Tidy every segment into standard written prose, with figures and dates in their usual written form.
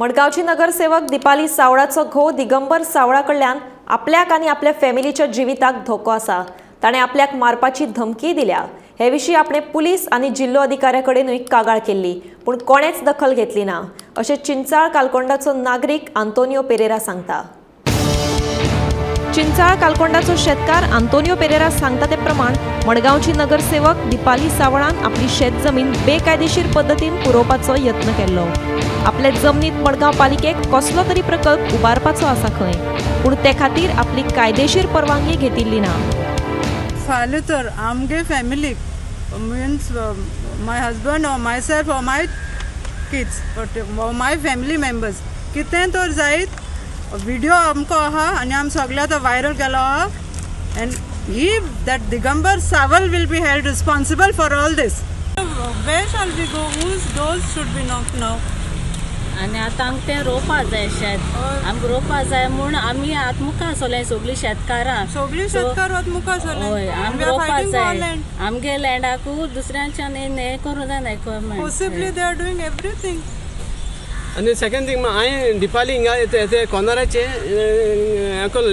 मडगांवची नगरसेवक दीपाली सावळाचो घोव दिगंबर सावळा कडल्यान आपल्याक आनी आपल्या फॅमिलीच्या जिविताक धोको आसा। ताणें आपल्याक मारपाची धमकी दिल्या। हे विशीं आपणे पुलीस आनी जिल्लो अधिकाऱ्या कडेनूय कागाळ केल्ली, पूण कोणेच दखल घेतली ना, अशें चिंचाळ कालकोंडाचो नागरीक आंतोनियो पेरेरा सांगता। चिंचाळ कालकोंडाचो शेतकार आंतोनियो पेरेरा सांगता ते प्रमाण मडगांवची नगरसेवक दीपाली सावळान आपली शेत जमीन बेकायदेशीर पद्दतीन पुरोवपाचो यत्न केल्लो। आपले जमनीत मडगांव पालिकेक कसलो तरी प्रकल्प उबारपाचो आसा खंय, पूण ते खातीर आपली कायदेशीर परवानगी घेतिल्ली ना। फाल्यां तर आमगे फॅमिलीक means my husband or myself or my kids or my family members कितें तर जायत व्हिडिओ आमकां आहा आनी आम सगळ्या तो व्हायरल केलो आहा and he that Digambar Saval will be held responsible for all this. Where shall we go? Whose doors should be knock now? आनी आतां आमकां तें रोवपा जाय शेत, आमकां रोवपा जाय म्हूण आमी आतां मुखार सरले सगळीं शेतकारां, सगळीं शेतकार आतां मुखार सरले। हय, आमकां रोवपा जाय आमगे लँडाकू दुसऱ्यांच्यान हें करूं जायना। Possibly they are doing everything. आनी सेकंड थिंग हांवें दीपाली हिंगा ते कॉर्नराचे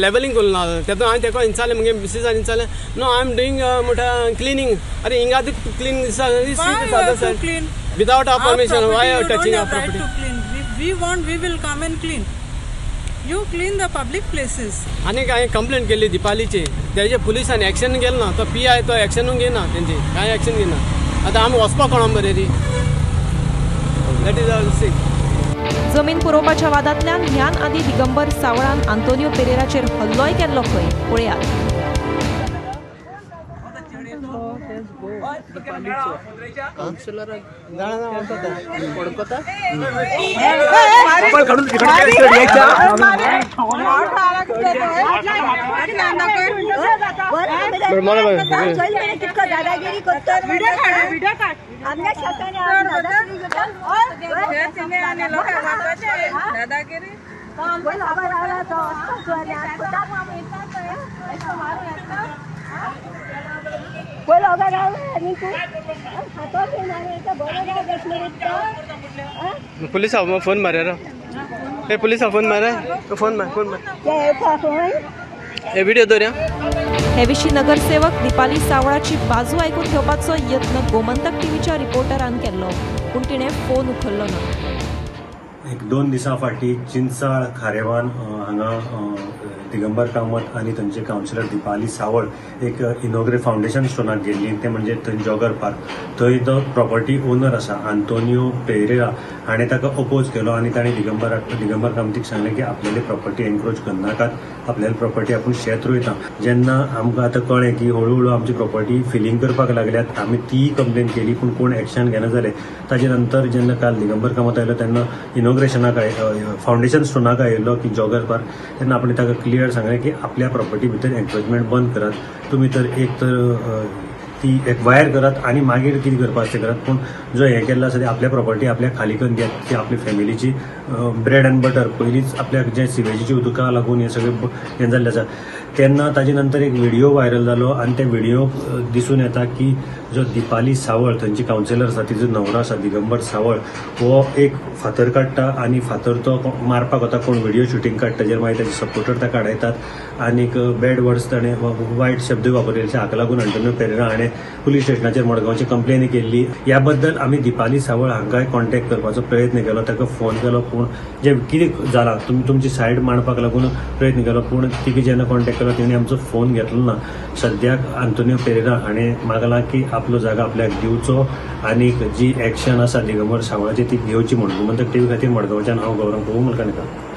लेवलिंग करून ना, तेतून हांवें तेका विचारलें, मुगे मिसीसान विचारलें, नो I am doing म्हणटा क्लिनींग। अरे हिंगा तूं clean without our permission, why are touching our property? We want, we will come and clean. You clean the public places. आनी हांवें कंप्लेन केल्ली दीपालीची, तेजे पुलिसान एक्शन घेतलो ना, तो पी I तो एक्शनूय घेना, तेंची कांय एक्शन घेना। आतां आमी वचपाक कोणा बरें री, that is our thing. जमीन पुरोवपाच्या वादांतल्यान ह्यान आदीं दिगंबर सावळान आंतोनियो पेरेराचेर हल्लोय केल्लो खंय, पळयात। पुलिस फोन मारे रे, पुलिस फोन मारे, फोन मार, फोन मार, हे व्हिडिओ दवरया। हे विशीं नगरसेवक दीपाली सावळाची बाजू आयकून घेवपाचो यत्न गोमंतक टीव्हीच्या रिपोर्टरान केल्लो, पूण तिणें फोन उखल्लो ना। एक दोन दिसां फाटीं चिंचाळ खारेवान हांगा दिगंबर कामत आनी थंयचे कावन्सिलर दीपाली सावळ एक इनोग्रे फावंडेशन स्टोनाक गेल्ली, ते म्हणजे थंय जॉगर पार्क, थंय तो प्रॉपर्टी ओनर आसा आंतोनियो पेरेरा हाणें ताका अपोज केलो आनी ताणें दिगंबर कामतीक सांगलें की आपल्याली प्रॉपर्टी एनक्रोच करनाकात, आपल्याली प्रॉपर्टी आपूण शेत रोयता। जेन्ना आमकां आतां कळ्ळें की हळू हळू आमची प्रॉपर्टी फिलींग करपाक लागल्यात, आमी तीय कंप्लेन केली पूण कोण एक्शन घेना जाले। ताजे नंतर जेन्ना काल दिगंबर कामत आयलो तेन्ना इनोग्रेशनाक फावंडेशन स्टोनाक आयिल्लो की जॉगर पार्क, तेन्ना आपणें ताका क्लियर सांगलें की आपल्या प्रॉपर्टी भितर एन्क्रोचमेंट बंद करात, तुमी तर एक तर ती एक्वायर करात आनी मागीर कितें करपाक तें करात, पूण जो हें केल्लो आसा ते आपल्या प्रॉपर्टी आपल्या खाली करून घेत, ती आपली फॅमिलीची ब्रेड एंड बटर पयलींच आपल्याक जे सिवेजीच्या उदका लागून हें सगळें हें जाल्लें आसा। तेन्ना ताजे नंतर एक व्हिडिओ व्हायरल जालो आनी त्या व्हिडिओ दिसून येता की जो दीपाली सावळ थंयची कावन्सिलर आसा, तिजो न्हवरो आसा दिगंबर सावळ, हो एक फातर काडटा आनी फातर तो मारपाक वता, कोण व्हिडिओ शुटींग काडटा, जेर मागीर ताजे सपोर्टर ताका आडायतात आनीक बॅड वर्ड्स ताणें वायट शब्द वापरिल्ले, हाका लागून आंतोनियो पेरेरा हाणें पुलीस स्टेशनाचेर मडगांवची कंप्लेन केल्ली। ह्या बद्दल आमी दीपाली सावळ हांकांय कॉन्टेक्ट करपाचो प्रयत्न केलो, ताका फोन केलो, पूण जें कितें जालां तुमी तुमची सायड मांडपाक लागून प्रयत्न केलो, पूण तिका जेन्ना कॉन्टेक्ट केलो तिणें आमचो फोन घेतलो ना। सद्याक आंतोनियो पेरेरा हाणें मागलां की आपलो जागा आपल्याक दिवचो आनी जी एक्शन आसा दिगंबर सावळाची ती घेवची म्हूण। गोमंतक टीव्ही खातीर मडगांवच्यान हांव गौरव प्रभू मलकाणकर।